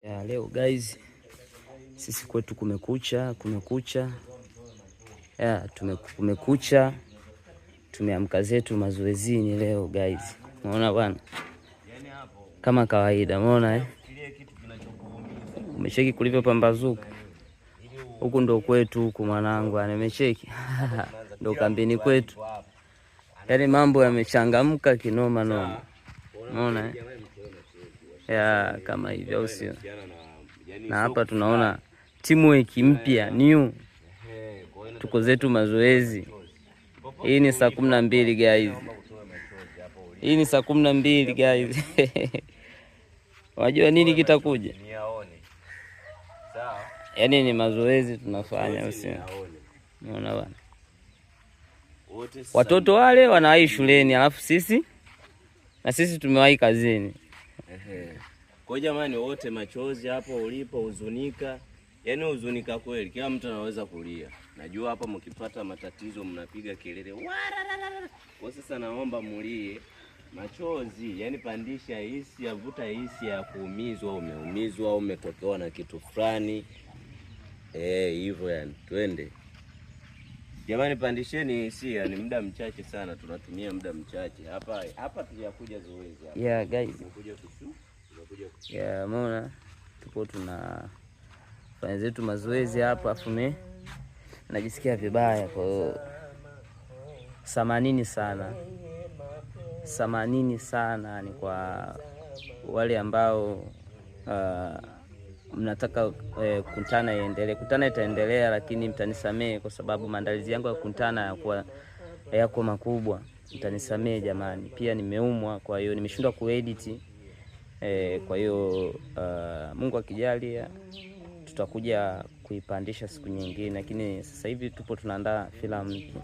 Ya, leo guys, sisi kwetu kumekucha, kumekucha. Ya, kumekucha. Tumeamka zetu mazoezini leo guys. Unaona bwana? Kama kawaida, umeona eh? Umecheki kulivyopambazuka. Huku ndo kwetu huku mwanangu, nimecheki. Ndo kambini kwetu. Yaani mambo yamechangamka kinoma noma. Umeona eh? Ya, kama hivyo au sio? Na hapa tunaona teamwork mpya new. Tuko zetu mazoezi. Hii ni saa 12 guys. Hii ni saa 12 guys. Unajua nini kitakuja? Yaani ni mazoezi tunafanya au sio? Unaona bwana? Watoto wale wanawahi shuleni alafu sisi na sisi tumewahi kazini. Kwa jamani, wote machozi hapo ulipo, huzunika. Yaani huzunika kweli, kila mtu anaweza kulia. Najua hapa mkipata matatizo mnapiga kelele. Kwa sasa naomba mulie machozi, yani pandisha hisia, vuta hisia ya kuumizwa, umeumizwa, umetokewa na kitu fulani. Hivyo yani, twende. Jamani, pandisheni hisia, ni muda mchache sana, tunatumia muda mchache. Hapa hapa tujakuja zoezi hapa. Yeah guys. Tumekuja kushu, tumekuja kushu. Yeah, umeona tupo tuna fanya zetu mazoezi hapa, afu mimi najisikia vibaya, kwa hiyo samanini sana. Samanini sana ni kwa wale ambao mnataka Kuntana iendelee. Kuntana itaendelea, lakini mtanisamee kwa sababu maandalizi yangu ya Kuntana yako makubwa. Mtanisamee jamani. Pia nimeumwa, kwa hiyo nimeshindwa kuedit. Kwa hiyo Mungu akijalia tutakuja kuipandisha siku nyingine, lakini sasa hivi tupo tunaandaa filamu mpya.